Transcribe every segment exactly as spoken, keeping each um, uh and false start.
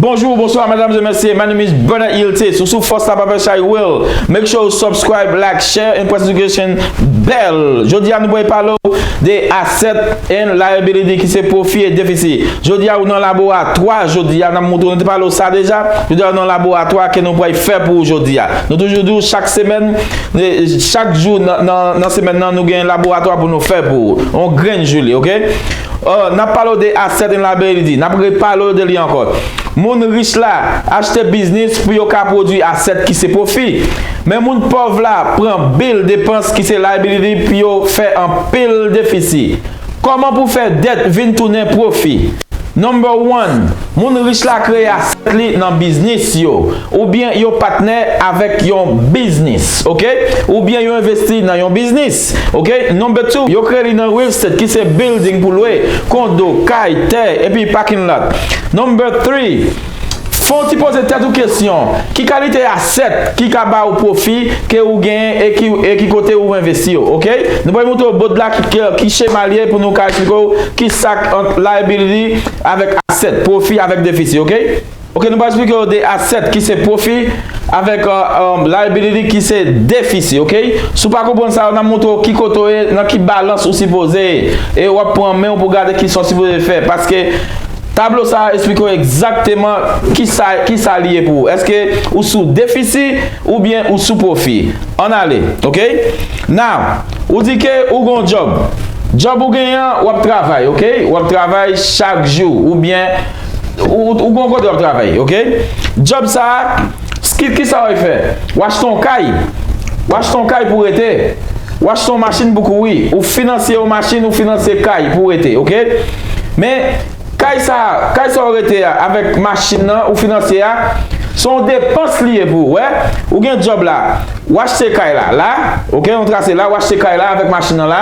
Bonjou, bonswa, medam e mesye. My name is Brother Iltis. Ou sou Fòs La Papè Chay Will. Make sure you subscribe, like, share, and press notification bell. Jodi a, nou pral pale w de asset and liability ki se pwofi e defisi. Jodi a, ou nan laboratwa. Jodi a, n ap montre w, nou te pale w sa deja. Jodi a, ou nan laboratwa ke nou pral fè pou ou jodi a. Nou toujou di w chak semèn, eh, chak jou nan, nan, nan semèn nan, nou gen laboratwa pou nou fè pou ou. On grenn jou li, oke? Uh, n ap pale w de asset and liability. N ap repale w de li ankò. Moun rich la achte biznis pou yo ka pwodui asset ki se pwofi. Men moun pòv la pran bil depans ki se liability pou yo fè anpil defisi. Kòman pou fè dèt vin tounen pwofi? Number one, moun rich la kreye asset li nan biznis yo, oubyen yo patnè avèk yon biznis, oke? Oubyen yo envesti nan yon biznis, oke? Number two, yo kreye li nan real estate, ki se building pou lwe, kondo, kay, tè, epi parking lot. Number three, fè w ti poze tèt ou kesyon, ki kalite asset ki ka ba ou pwofi ke ou genyen e ki, e ki kote ou envesti yo, oke? Nou pral montre w bòd la ki, ki, ki chema li ye pou nou ka eksplike w ki sa k ant liability avèk asset, pwofi avèk defisi, oke? Oke, nou pral eksplike w de asset ki se pwofi avèk, uh, um, liability ki se defisi, oke? Si w pa konprann sa yo, n ap montre w ki kote w ye, nan ki balans ou sipoze ye. E w ap pran men w pou gade ki sa w sipoze fè. Paske tablo sa a eksplike w egzakteman ki sa, ki sa li ye pou ou. Èske ou sou defisi oubyen ou sou pwofi? Ann ale, oke? Now, ou di ke ou gon djòb. Djòb ou genyen an, w ap travay, oke? W ap travay chak jou, oubyen ou, ou gon kote w ap travay, oke? Djòb sa a, ki, ki sa w fè? W achte yon kay. W achte yon kay pou rete. W achte yon machin pou kouri. Ou finanse yon machin, ou finanse kay pou rete, oke? Men, kay sa, kay sa w rete a, avèk machin nan, ou finanse a, se yon depans li ye pou ou, wè? Ou gen djòb la, w achte kay la, la, oke, yon trase la, w achte kay la avèk machin nan la.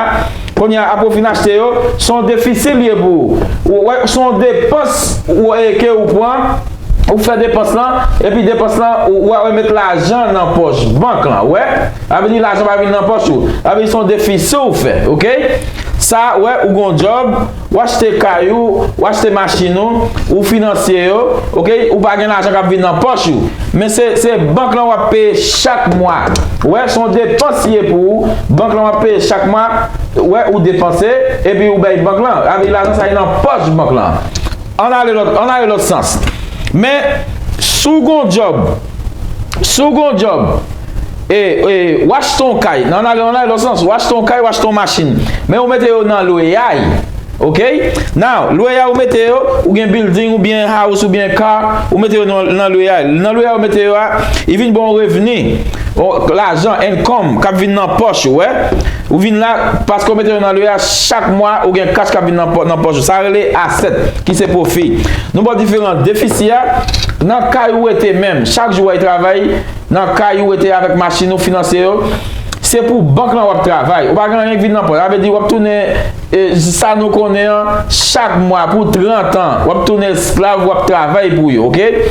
Kounye a, apre w fin achte yo, se yon defisi li ye pou ou. Ou wè, se yon depans ou, e, ke ou pran, ou fè depans lan, epi depans lan, ou, ou al met lajan nan pòch bank lan, wè? Sa vle di lajan pa vin nan pòch ou. Sa vle di se yon defisi ou fè, oke? Sa, wè, ou gon djòb, w achte kay ou, w achte machin ou, ou finanse yo, oke? Ou pa gen lajan k ap vin nan pòch ou. Men se, se bank lan w ap peye chak mwa. Wè, se yon depans ye pou ou. Bank lan w ap peye chak mwa. Wè, ou depanse, epi ou bay bank lan. Sa vle di lajan sa a nan pòch bank lan. Ann ale lòt, ann ale lòt sans. Men, si w gon djòb, si w gon djòb, e, e, w achte yon kay, nan, ann ale, ann ale lòt sans, w achte yon kay, w achte yon machin, men ou mete yo nan lweyay, oke? Now, lweyay ou mete yo, ou gen building, oubyen house, oubyen car, ou mete yo nan, nan lweyay. Nan lweyay ou mete yo a, li vin ba w revni, o, lajan, income, k ap vin nan pòch ou, wè? Ou vin la, paske w mete yo nan lweyay, chak mwa, ou gen kach k ap vin nan pò-, nan pòch ou. Sa rele asset, ki se pwofi. Nou ba w diferan defisi a, nan kay ou rete menm, chak jou w al travay, nan kay ou rete avèk machin ou finanse yo, se pou bank lan w ap travay. Ou pa gen anyen k vin nan pòch. Sa vle di w ap tounen, e, sa nou konnen an, chak mwa pou trant an, w ap tounen esklav, w ap travay pou yo, oke?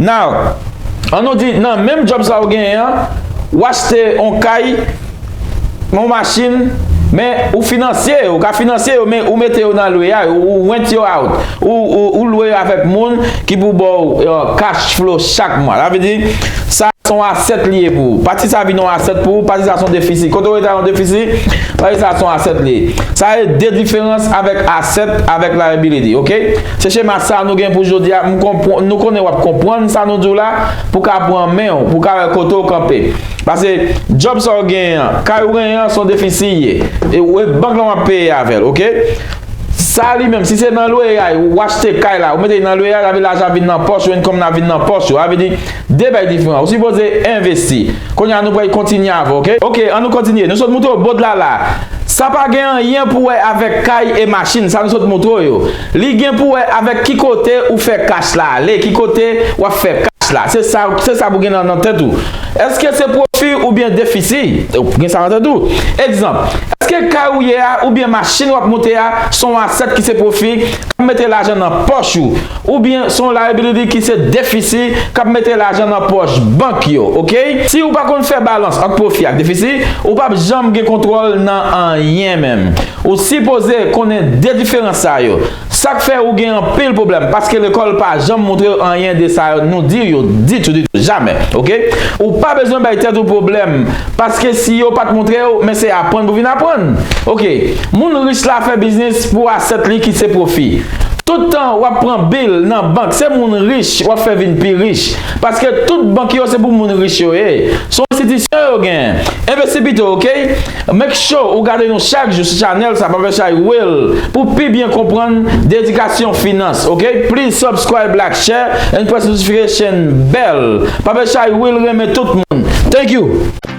Now, ann nou di, nan menm djòb sa ou genyen an, w achte yon kay, yon machin, men ou finanse yo, ou ka finanse yo, men ou mete yo nan lweyay, ou, ou rent yo out, ou, ou, ou lwe yo avèk moun ki pou ba w, euh, cash flow chak mwa. Sa vle di, sa se yon asset li ye pou ou. Pati sa vin yon asset pou ou, pati sa se yon defisi. Kote w rete a yon defisi, pati sa se yon asset li ye. Sa e de diferans avèk asset, avèk liability, oke? Se chema sa nou gen pou jodi a, m konpr-, nou konnen w ap konprann sa nou di w la, pou ka pran men w, pou ka wè kote w kanpe. Paske djòb sa w genyen an, kay ou genyen an, se yon defisi li ye. E, e bank lan w ap peye avè l, oke? Sa li menm, si se nan lweyay, ou achte kay la, ou mete li nan lweyay, sa vle lajan vin nan pòch ou, income nan vin nan pòch ou. Sa vle di, de bagay diferan. Ou sipoze envesti. Kounye a, nou pral kontinye avè w, oke? Oke, ann nou kontinye. Nou sot montre w bòd la la. Sa pa gen anyen pou wè avèk kay e machin, sa nou sot montre w yo. Li gen pou wè avèk ki kote ou fè kach la ale, ki kote w ap fè kach la. Se sa, se sa pou gen nan, nan tèt ou. Èske se pwofi oubyen defisi? Ou gen sa nan tèt ou. Egzanp, èske kay ou ye a oubyen machin w ap monte a se yon asset ki se pwofi, k ap mete lajan nan pòch ou, oubyen se yon liability ki se defisi, k ap mete lajan nan pòch bank yo, oke? Si ou pa konn fè balans ant pwofi ak defisi, ou p ap janm gen kontwòl nan anyen menm. Ou sipoze konnen de diferans sa yo. Sa k fè ou gen anpil pwoblèm, paske lekòl pa janm montre w anyen de sa nou di yo ditou, ditou, jamè, oke? Ou pa bezwen bay tèt ou pwoblèm, paske si yo pa t montre w, men se aprann pou vin aprann, oke? Moun rich la fè biznis pou asèt li ki se pwofi. Tout tan w ap pran bil nan bank, se moun rich w ap fè vin pi rich, paske tout bank yo se pou moun rich yo ye. Se yon enstitisyon yo genyen. Envesti pito, oke? Make sure ou gade nou chak jou sou chanèl sa, Papa Chay Will, pou pi byen konprann de edikasyon finans, oke? Please subscribe, like, share, and press notification bell. Papa Chay Will renmen tout moun. Thank you.